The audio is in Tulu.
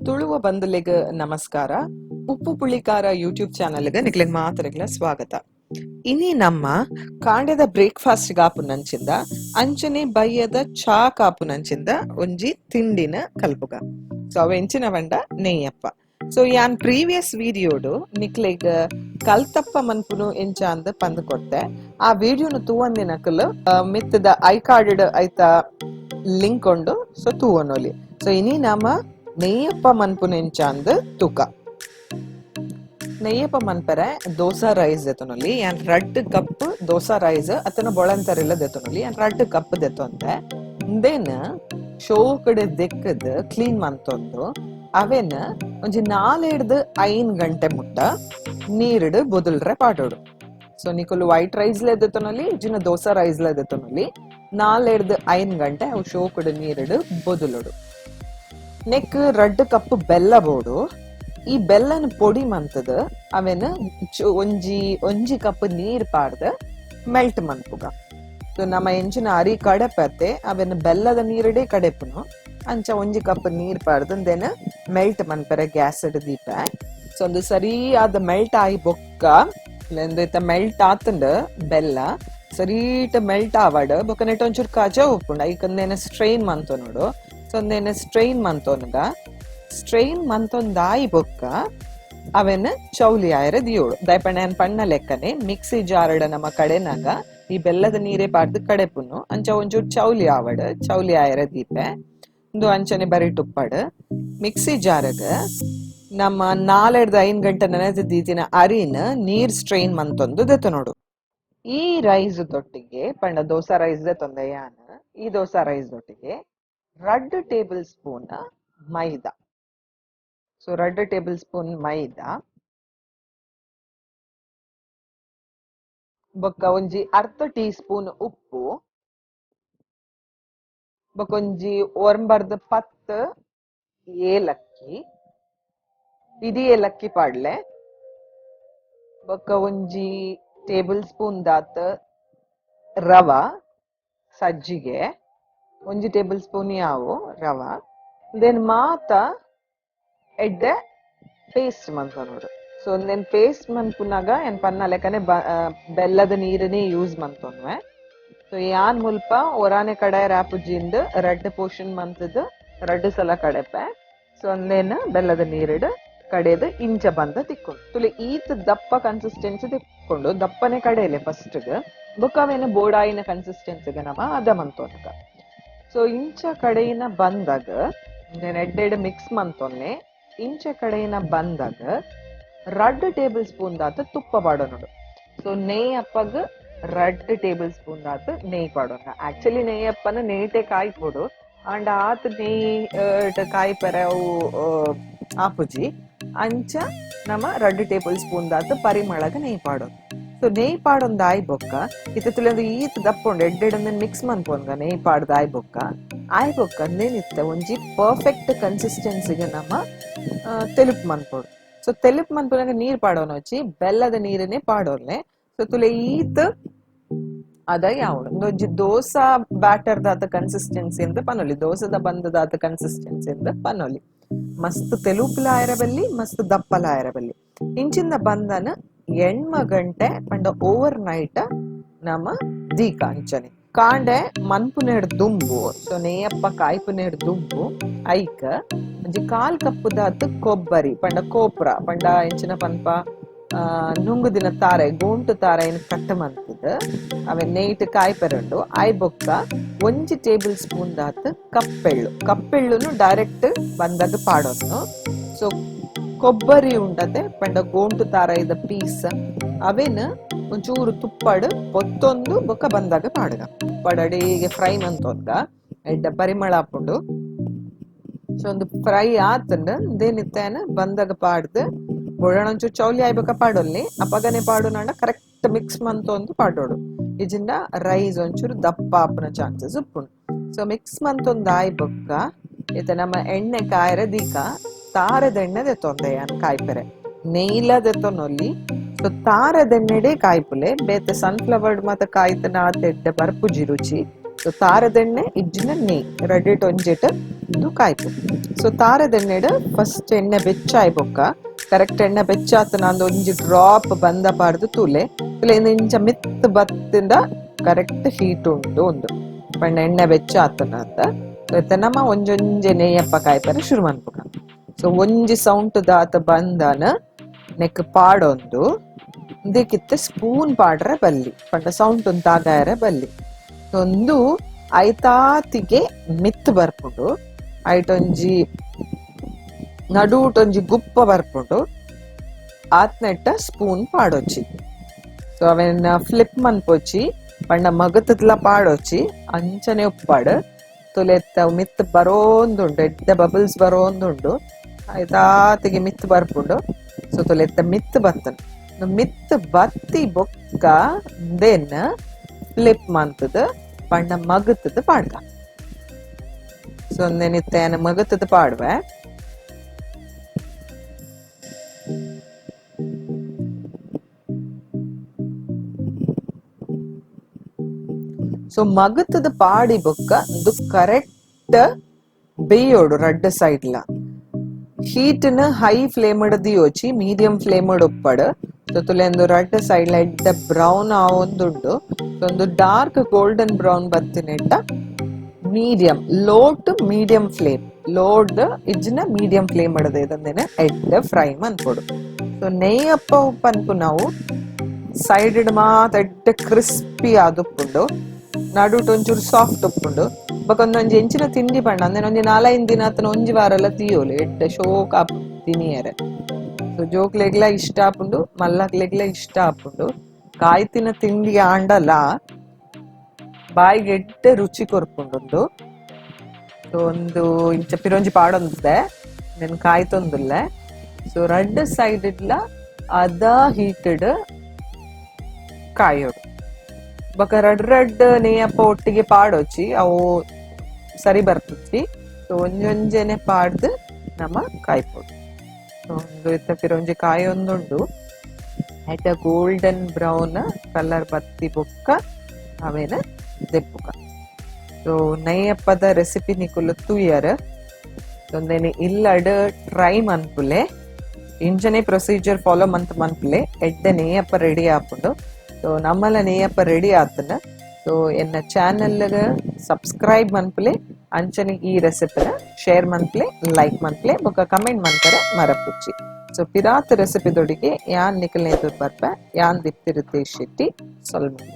Tuluva ಬಂಧುಲೆಗ್ ನಮಸ್ಕಾರ. ಉಪ್ಪು ಪುಳಿಕಾರ ಯೂಟ್ಯೂಬ್ ಚಾನಲ್ಗೆ ನಿಕ್ಲೆಗ್ ಮಾತರೆಗ್ಲ ಸ್ವಾಗತ. ಇನಿ ನಮ್ಮ ಕಾಂಡೆದ ಬ್ರೇಕ್ಫಾಸ್ಟ್ ಗಾಪುನಂಚಿಂದ ಅಂಚನೆ ಬಯ್ಯದ ಚಾ ಕಾಪುನಂಚಿಂದ ಒಂಜಿ ತಿಂಡಿನ ಕಲ್ಪುಗ. ಸೊ ಅವ ಎಂಚಿನ ವಂಡ ನೆಯ್ಯಪ್ಪ. ಸೊ ಯಾನ್ ಪ್ರೀವಿಯಸ್ ವಿಡಿಯೋಡು ನಿಕ್ಲೆಗ್ ಕಲ್ತಪ್ಪ ಮನ್ಪುನು ಎಂಚ ಅಂದ್ ಪಂದ್ ಕೊರ್ತೆ. ಆ ವಿಡಿಯೋನು ತೂವಂದಿನಕುಲು ಮಿತ್ತದ I card ಐತ ಲಿಂಕ್ ಉಂಡು, ಸೊ ತೂವನೊಲಿ. ಸೊ ಇನಿ ನಮ್ಮ ನೆಯ್ಯಪ್ಪ ಮನ್ಪುನು ಎಂಚ ಅಂದ್ ತೂಕ. ನೆಯ್ಯಪ್ಪ ಮನ್ಪರೆ ದೋಸಾ ರೈಸ್ ದೆತೊನೊಲಿ. ಯಾನ್ ರಡ್ಡ್ ಕಪ್ ದೋಸಾ ರೈಸ್ ಅತ್ತನ ಬೊಳಂತರಿಲ್ಲ ದೆತೊನೊಲಿ. ಯಾನ್ ರಡ್ಡ್ ಕಪ್ ದೆತೊಂದೆ. ಉಂದೆನ್ ಶೋಕಡೆ ದೆಕ್ಕದ್ ಕ್ಲೀನ್ ಮಂತೊಂದು ಅವೆನ್ ಒಂಜಿ 4-5 ಗಂಟೆ ಮುಟ್ಟ ನೀರುಡು ಬೊದಲ್ರೆ ಪಾಡೋಡು. ಸೊ ನಿಕುಲು ವೈಟ್ ರೈಸ್ ಲೆ ದೆತೊನೊಲಿ, ಇಜ್ಜಿನ ದೋಸಾ ರೈಸ್ ಲೆ ದೆತೊನೊಲಿ. 4-5 ಗಂಟೆ ಅವು ಶೋಕುಡು ನೀರುಡು ಬೊದಲೊಡು. ನೆಕ್ ರಡ್ಡ್ ಕಪ್ ಬೆಲ್ಲ ಬೋಡು. ಈ ಬೆಲ್ಲನ ಪೊಡಿ ಮಂತದ ಅವೆನ್ ಒಂಜಿ ಒಂಜಿ ಕಪ್ ನೀರ್ ಪಾಡ್ದ್ ಮೆಲ್ಟ್ ಮನ್ಪುಗ. ಸೊ ನಮ್ಮ ಎಂಚಿನ ಅರಿ ಕಡೆಪತ್ತೆ ಅವೆನ್ ಬೆಲ್ಲದ ನೀರುಡೆ ಕಡೆಪುನು. ಅಂಚ ಒಂಜಿ ಕಪ್ ನೀರ್ ಪಾಡ್ದ್ ದೇನ ಮೆಲ್ಟ್ ಮನ್ಪರೆ ಗ್ಯಾಸ್ ದೀಪ. ಸೊ ಒಂದು ಸರಿಯಾದ ಮೆಲ್ಟ್ ಆಯಿ ಬೊಕ್ಕ ಇತ್ತ ಮೆಲ್ಟ್ ಆತಂಡ್ ಬೆಲ್ಲ ಸರೀಟ ಮೆಲ್ಟ್ ಆವಡ್ ಬೊಕ್ಕ ನೆಟ್ ಒಂಚೂರು ಕಜ ಉಪ್ಪುಂಡು. ಐಕಂದೇನ ಸ್ಟ್ರೈನ್ ಮಂತೊನೋಡು. ಸೊ ಒಂದೇನ ಸ್ಟ್ರೈನ್ ಮಂತೊನಗ ಸ್ಟ್ರೈನ್ ಮಂತೊಂದಾಯಿ ಬೊಕ್ಕ ಅವೆನ್ ಚೌಲಿ ಆಯರ ದಿಯೋಡು. ದಯಪಣ್ಣ ಪಣ್ಣ ಲೆಕ್ಕನೆ ಮಿಕ್ಸಿ ಜಾರಡ ನಮ್ಮ ಕಡೆನಾಗ ಈ ಬೆಲ್ಲದ ನೀರೇ ಪಾಡ್ದು ಕಡೆಪುನು. ಅಂಚ ಒಂಚೂರು ಚೌಲಿ ಆವಡ್ ಚೌಲಿ ಆಯರ ದೀಪೆ. ಒಂದು ಅಂಚನೆ ಬರಿ ತುಪ್ಪಡ್ ಮಿಕ್ಸಿ ಜಾರಗ ನಮ್ಮ 4-5 ಗಂಟೆ ನೆನೆದು ದೀತಿನ ಅರಿನ ನೀರ್ ಸ್ಟ್ರೈನ್ ಮಂತೊಂದು ದೆತ್ತನೋಡು. ಈ ರೈಸ್ ದೊಟ್ಟಿಗೆ ಪಂಡ ದೋಸಾ ರೈಸ್ ದೆತ್ತೊಂದೆ ಯಾನ್. ಈ ದೋಸಾ ರೈಸ್ ದೊಟ್ಟಿಗೆ 2 ಟೇಬಲ್ ಸ್ಪೂನ್ ಮೈದಾ. ಸೊ 2 ಟೇಬಲ್ ಸ್ಪೂನ್ ಮೈದಾ ಬೊಕ್ಕ ಒಂಜಿ ಅರ್ಧ ಟೀ ಸ್ಪೂನ್ ಉಪ್ಪು ಬೊಕ್ಕ ಒಂಜಿ 9-10 ಏಲಕ್ಕಿ, ಇಡೀ ಏಲಕ್ಕಿ ಪಾಡ್ಲೆ ಬೊಕ್ಕ ಒಂಜಿ ಟೇಬಲ್ ಸ್ಪೂನ್ ದಾತ್ ರವ ಸಜ್ಜಿಗೆ ಒಂಜಿ ಟೇಬಲ್ ಸ್ಪೂನ್ ಯಾವು ರವ. Then ಮಾತ ಎಡ್ಡೆ ಪೇಸ್ಟ್ ಮಂತೊನೋಡು. ಸೊ then paste ಮನ್ಪುನಾಗ ಏನ್ ಪನ್ನ ಲೆಕ್ಕನೆ ಬೆಲ್ಲದ ನೀರನ್ನೇ ಯೂಸ್ ಮಂತೊನ್ವೆ. ಸೊ ಯಾನ್ ಮುಲ್ಪ ಒರಾನೆ ಕಡೆ ರಾಪುಜಿಂದ್ ರಡ್ಡ್ ಪೋರ್ಷನ್ ಮಂತದ್ ರಡ್ಡ್ ಸಲ ಕಡೆಪೆ. ಸೊ ಅಂದೇನ ಬೆಲ್ಲದ ನೀರಿಡ್ ಕಡೆದು ಇಂಚ ಬಂದ ತಿಕ್ಕೊಂಡು ತುಲಿ ಈತ್ ದಪ್ಪ ಕನ್ಸಿಸ್ಟೆನ್ಸಿ ತಿಕ್ಕೊಂಡು ದಪ್ಪನೆ ಕಡೆಯಲೆ ಫಸ್ಟ್ ಬೊಕ್ಕ ಅವೇನ ಬೋಡಾಯಿನ ಕನ್ಸಿಸ್ಟೆನ್ಸಿಗೆ ನಮ್ಮ ಅದ ಮಂತೊನಗ. ಸೊ ಇಂಚ ಕಡೆಯಿನ ಬಂದಾಗ ಎಡ್ಡೆಡ್ ಮಿಕ್ಸ್ ಮಂತೊನ್ನೆ. ಇಂಚ ಕಡೆಯಿನ ಬಂದಾಗ 2 ಟೇಬಲ್ ಸ್ಪೂನ್ ದಾತ್ ತುಪ್ಪ ಪಾಡೋನೋಡು. ಸೊ ನೆಯ್ ಅಪ್ಪಗ್ 2 ಟೇಬಲ್ ಸ್ಪೂನ್ ದಾತ್ ನೆಯ್ ಪಾಡೋಣ. ಆಕ್ಚುಲಿ ನೆಯ್ ಅಪ್ಪನ ನೇಟೆ ಕಾಯ್ಪೊಡು ಅಂಡ್ ಆತ್ ನೆಯ್ ಕಾಯ್ಪರೆ ಅವು ಆಪುಜಿ. ಅಂಚ ನಮ್ಮ 2 ಟೇಬಲ್ ಸ್ಪೂನ್ ದಾತ್ ಪರಿಮಳಗ ನೆಯ್ ಪಾಡೋದು. ಸೊ ನೆಯ್ ಪಾಡೊಂದು ಆಯ್ ಬೊಕ್ಕ ಇತ್ತ ತುಳಿಯೊಂದು ಈತ್ ದಪ್ಪೊಂಡು ಎಡ್ಡೆಡ್ ಮಿಕ್ಸ್ ಮನ್ಪೊನ್ಗ ನೆಯ್ ಪಾಡ್ದ ಆಯ್ ಬೊಕ್ಕ ಆಯ್ ಬೊಕ್ಕ ಅಂದೇನಿತ್ತ ಒಂಜಿ ಪರ್ಫೆಕ್ಟ್ ಕನ್ಸಿಸ್ಟೆನ್ಸಿಗೆ ನಮ್ಮ ತೆಲುಪು ಮನ್ಪೊಡು. ಸೊ ತೆಲುಪು ಮನ್ಪುನಾಗ ನೀರ್ ಪಾಡೋನ ವಚ್ಚಿ ಬೆಲ್ಲದ ನೀರನ್ನೇ ಪಾಡೋರ್ಲೆ. ಸೊ ತುಲೆ ಈತ್ ಅದ ಯಾವಡು ಒಂಜಿ ದೋಸಾ ಬ್ಯಾಟರ್ ದಾತ ಕನ್ಸಿಸ್ಟೆನ್ಸಿ ಅಂತ ಪನೊಲಿ, ದೋಸದ ಬಂದದಾತ ಕನ್ಸಿಸ್ಟೆನ್ಸಿ ಅಂತ ಪನೊಲಿ. ಮಸ್ತ್ ತೆಲುಪುಲ ಆಯರಬಲ್ಲಿ ಮಸ್ತ್ ದಪ್ಪಲ ಆಯರಬಲ್ಲಿ. ಇಂಚಿಂದ ಬಂದನ 8 ಗಂಟೆ ಪಂಡ ಓವರ್ ನೈಟ್ ನಮ್ಮ ದೀಕ ಅಂಚನೆ ಕಾಂಡೆ ಮನ್ಪುನೇಡ್ ದುಂಬು. ಸೊ ನೇಯಪ್ಪ ಕಾಯ್ಪುನೇಡ್ ದುಂಬು ಐಕ್ ಒಂಜಿ 1/4 ಕಪ್ ದಾತ್ ಕೊಬ್ಬರಿ ಪಂಡ ಕೋಪ್ರ ಪಂಡ ಎಂಚಿನ ಪನ್ಪ ನುಂಗು ದಿನ ತಾರೆ ಗೋಂಟು ತಾರೆ ಕಟ್ಟ ಮಂತದ ಅವೆ ನೇಯ್ಟ್ ಕಾಯ್ಪೆರಂಡು. ಆಯ್ ಬೊಕ್ಕ ಒಂಜಿ ಟೇಬಲ್ ಸ್ಪೂನ್ ದಾತ್ ಕಪ್ಪೆಳ್ಳು, ಕಪ್ಪೆಳ್ಳುನು ಡೈರೆಕ್ಟ್ ಬಂದಾಗ ಪಾಡೋನು. ಸೊ ಕೊಬ್ಬರಿ ಉಂಡತೆ ಪಂಡ ಗೋಂಟು ತಾರಾಯಿದ ಪೀಸ್ ಅವೇನ ಒಂಚೂರು ತುಪ್ಪಡು ಪೊತ್ತೊಂದು ಬೊಕ್ಕ ಬಂದಾಗ ಪಾಡಗ ಪಡಡಿಗೆ ಫ್ರೈ ಮಂತೊನ್ಗ ಎಡ್ಡ ಪರಿಮಳ ಹಾಕೊಂಡು. ಸೊ ಒಂದು ಫ್ರೈ ಆತಂಡ ದೇನಿತ್ತೇನ ಬಂದಾಗ ಪಾಡ್ದು ಬೊಳಣ ಒಂಚೂರು ಚೌಲಿ ಆಯ್ಬೇಕ ಪಾಡೊಲ್ಲಿ ಅಪಗನೆ ಪಾಡುನಾಂಡ ಕರೆಕ್ಟ್ ಮಿಕ್ಸ್ ಮಂತೊಂದು ಪಾಡೋಡು. ಇಜಿಂದ ರೈಸ್ ಒಂಚೂರು ದಪ್ಪ ಆಪುನ ಚಾನ್ಸಸ್ ಉಪ್ಪುಂಡು. ಸೊ ಮಿಕ್ಸ್ ಮಂತೊಂದು ಆಯ್ ಬೊಕ್ಕ ಇತ್ತ ನಮ್ಮ ಎಣ್ಣೆ ಕಾಯರ ದೀಕ ತಾರದೆಣ್ಣೆ ದೆತ್ತೊಂದೆ ಯಾನ್ ಕಾಯ್ಪೆರೆ ನೆಯ್ಲ ದೆತ್ತೊನೊಲ್ಲಿ. ಸೊ ತಾರದೆಣ್ಣೆಡೆ ಕಾಯ್ಪುಲೆ ಬೇತೆ ಸನ್ಫ್ಲವರ್ ಮತ ಕಾಯ್ತನ ಆತ ಎಡ್ಡೆ ಬರ್ಪುಜಿ ರುಚಿ. So ತಾರದೆಣ್ಣೆ ಇಜ್ಜಿನ ನೆಯ್ ರಡ್ಡಿಟ್ ಒಂಜೆಟ್ ಇಂದು ಕಾಯ್ಪು. ಸೊ ತಾರದೆಣ್ಣೆಡ್ ಫಸ್ಟ್ ಎಣ್ಣೆ ಬೆಚ್ಚಾಯ್ ಬೊಕ್ಕ ಕರೆಕ್ಟ್ ಎಣ್ಣೆ ಬೆಚ್ಚಾತನ ಅಂದ್ ಒಂಜಿ ಡ್ರಾಪ್ ಬಂದ ಪಾಡ್ದು ತೂಲೆ ತುಲೆ ಇಂಚ ಮಿತ್ ಬತ್ತಿಂದ ಕರೆಕ್ಟ್ ಹೀಟ್ ಉಂಡು ಒಂದು ಪಂಡ ಎಣ್ಣೆ ಬೆಚ್ಚಾತನ ಅಂತ. ಸೊ ನಮ್ಮ ಒಂಜೊಂಜೆ ನೆಯ್ಯಪ್ಪ ಕಾಯ್ಪರೆ ಶುರು ಮನ್ಪುಗ. ಸೊ ಒಂಜಿ ಸೌಂಟ್ ದಾತ ಬಂದನ ನೆಕ್ ಪಾಡೊಂದು ಇಂದಕ್ಕಿತ್ತ ಸ್ಪೂನ್ ಪಾಡ್ರೆ ಬಲ್ಲಿ ಪಂಡ ಸೌಂಟ್ ತಾಗಾಯರೆ ಬಲ್ಲಿ. ಒಂದು ಐತಾತಿಗೆ ಮಿತ್ ಬರ್ಪುಂಡು, ಐಟೊಂಜಿ ನಡುಟೊಂಜಿ ಗುಪ್ಪ ಬರ್ಪುಂಡು, ಆತ್ನೆಟ್ಟ ಸ್ಪೂನ್ ಪಾಡೊಚ್ಚಿ. ಸೊ ಅವೆನ್ ಫ್ಲಿಪ್ ಮನ್ಪೊಚ್ಚಿ ಪಂಡ ಮಗತದ್ಲ ಪಾಡೊಚ್ಚಿ ಅಂಚನೆ ಉಪ್ಪಾಡು ತುಲೆತ್ತ ಮಿತ್ ಬರೋಂದುಂಡು, ಎಡ್ಡೆ ಬಬಲ್ಸ್ ಬರೋಂದುಂಡು, ಐತಾತಿಗೆ ಮಿತ್ ಬರ್ಪುಂಡು. ಸೊ ತುಲೆತ್ತ ಮಿತ್ ಬತ್ತನ್ ಮಿತ್ ಬತ್ತಿ ಬೊಕ್ಕ then flip ಮಂತದ ಪಂಡ ಮಗತದ ಪಾಡ್ಗ. ಸೊ ನೆನಿತ್ತೆ ಮಗತದ ಪಾಡುವೆ. ಸೊ ಮಗತದ ಪಾಡಿ ಬೊಕ್ಕ ಇಂದು ಕರೆಕ್ಟ್ ಬೇಯೋಡು ರಡ್ಡ್ ಸೈಡ್ಲ. ಹೀಟ್ನ ಹೈ ಫ್ಲೇಮ್ ದಿಯೋಚಿ ಮೀಡಿಯಂ ಫ್ಲೇಮ್ ಉಪ್ಪಡು. ಸೊ ತುಲೆ ಒಂದು ರಡ್ಡ್ ಸೈಡ್ ಎಡ್ಡೆ ಬ್ರೌನ್ ಆವೊಂದುಂಡು. ಒಂದು dark golden brown ಬತ್ತಿನೆಟ್ಟ medium low to medium flame, load ಇಜ್ಜಿನ medium flame ಇಡದೆ ಇದನ್ನೇನೆ ಎಡ್ಡೆ ಫ್ರೈ ಮನ್ಪೊಡು. ಸೊ ನೆಯ್ಯಪ್ಪ ಉಪ್ಪನ್ಪು ನಾವು ಸೈಡ್ ಮಾತ ಎಡ್ಡೆ ಕ್ರಿಸ್ಪಿ ಆದುಪ್ಪುಂಡು, ನಡುಟು ಒಂಚೂರು ಸಾಫ್ಟ್ ಉಪ್ಪುಂಡು. ಬೊಕ ಒಂದೊಂಜಿ ಎಂಚಿನ ತಿಂಡಿ ಪಂಡ ಅಂದ್ರೆ ಒಂಜಿ ನಾಲೈದು ದಿನ ಆತನ ಒಂಜಿ ವಾರ ಎಲ್ಲ ತೀಯೋಲು ಎಡ್ಡೆ ಶೋಕ್ ಆಪ್ ತಿನಿಯರೆ. ಸೊ ಜೋಕ್ಲೆಗ್ಲ ಇಷ್ಟ ಆಪುಂಡು, ಮಲ್ಲಕ್ಲೆಗ್ಲ ಇಷ್ಟ ಆಪುಂಡು. ಕಾಯ್ತಿನ ತಿಂಡಿ ಆಂಡಲ ಬಾಯಿಗೆ ಎಡ್ಡೆ ರುಚಿ ಕೊರ್ಪುಂಡು. ಸೊ ಒಂದು ಇಂಚ ಪಿರೊಂಜಿ ಪಾಡೊಂದಿದೆ ನೆನ್ ಕಾಯ್ತೊಂದುಲ್ಲೆ. ಸೊ ರಡ್ಡ್ ಸೈಡ್ ಇಡ್ಲ ಅದ ಹೀಟೆಡ್ ಕಾಯೋಡು. ಬೊಕ ರಡ್ ರಡ್ಡ್ ನೇಯಪ್ಪ ಒಟ್ಟಿಗೆ ಪಾಡೊಚ್ಚಿ ಅವು ಸರಿ ಬರ್ಪುಚ್ಚಿ. ಸೊ ಒಂಜೊಂಜೆನೆ ಪಾಡ್ದು ನಮ ಕಾಯ್ಪೊಡು. ಸೊ ಒಂದು ಇತ್ತ ಪಿರೊಂಜಿ ಕಾಯೊಂದುಂಡು ಐತ golden brown colour ಬತ್ತಿ ಬೊಕ್ಕ ಅವೇನ ದೆಪ್ಪುಗ. ಸೊ ನೆಯ್ಯಪ್ಪದ ರೆಸಿಪಿ ನಿಕುಲು ತೂಯರ್ ಒಂದೇನೆ ಇಲ್ಲಡ್ ಟ್ರೈ ಮನ್ಪುಲೆ, ಇಂಚನೆ ಪ್ರೊಸೀಜರ್ ಫಾಲೋ ಮಂತ್ ಮನ್ಪುಲೆ ಎಡ್ಡೆ ನೆಯ್ಯಪ್ಪ ರೆಡಿ ಆಪುಂಡು. ಸೊ ನಮ್ಮಲ ನೆಯ್ಯಪ್ಪ ರೆಡಿ ಆತನ. ಸೊ ಎನ್ನ ಚಾನೆಲ್ ಸಬ್ಸ್ಕ್ರೈಬ್ ಮನ್ಪುಲೆ, ಅಂಚನೆ ಈ ರೆಸಿಪಿನ ಶೇರ್ ಮನ್ಪುಲೆ, ಲೈಕ್ ಮನ್ಪುಲೆ ಬೊಕ ಕಮೆಂಟ್ ಮನ್ಪರೆ ಮರಪುಚ್ಚಿ. ಸೊ ಪಿರಾತ್ ರೆಸಿಪಿ ದೊಡಿಗೆ ಯಾನ್ ನಿಕಲ್ನೆ ಎದುರು ಬರ್ಪೆ, ಯಾನ್ ದಿಪ್ತಿ ರಿತೇಶ್ ಶೆಟ್ಟಿ ಸೊಲ್ಮೆ.